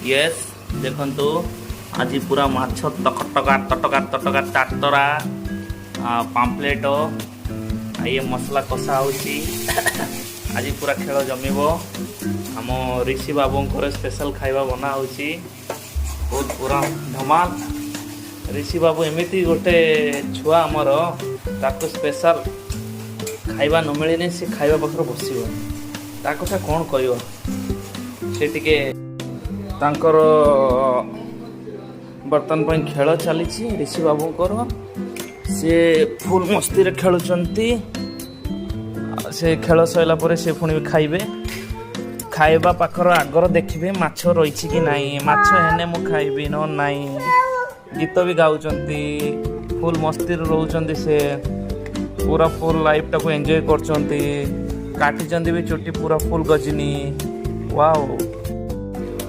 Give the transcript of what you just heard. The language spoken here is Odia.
ୟେସ୍, ଦେଖନ୍ତୁ, ଆଜି ପୁରା ମାଛ ତକଟକା ତଟକା ତଟକା ତାଟରା ପାମ୍ପଲେଟ, ଇଏ ମସଲା କଷା ହେଉଛି। ଆଜି ପୁରା ଖେଳ ଜମିବ। ଆମ ଋଷି ବାବୁଙ୍କର ସ୍ପେଶାଲ ଖାଇବା ବନା ହେଉଛି। ବହୁତ ପୁରା ଧମାଲ। ଋଷି ବାବୁ ଏମିତି ଗୋଟେ ଛୁଆ ଆମର, ତାକୁ ସ୍ପେଶାଲ ଖାଇବା ନ ମିଳିଲେ ସେ ଖାଇବା ପାଖରେ ବସିବନି। ତା କଥା କ'ଣ କହିବ? ସେ ଟିକେ ତାଙ୍କର ବର୍ତ୍ତମାନ ପାଇଁ ଖେଳ ଚାଲିଛି ଋଷି ବାବୁଙ୍କର। ସେ ଫୁଲ୍ ମସ୍ତିରେ ଖେଳୁଛନ୍ତି। ସେ ଖେଳ ସରିଲା ପରେ ସେ ପୁଣି ଖାଇବେ। ଖାଇବା ପାଖର ଆଗର ଦେଖିବେ ମାଛ ରହିଛି କି ନାହିଁ। ମାଛ ହେନେ ମୁଁ ଖାଇବି, ନ ନାହିଁ। ଗୀତ ବି ଗାଉଛନ୍ତି, ଫୁଲ୍ ମସ୍ତିରେ ରହୁଛନ୍ତି। ସେ ପୁରା ଫୁଲ୍ ଲାଇଫଟାକୁ ଏନ୍ଜୟ କରୁଛନ୍ତି। କାଟିଛନ୍ତି ବି ଚୁଟି ପୁରା ଫୁଲ୍ ଗଜିନି। ୱାଓ!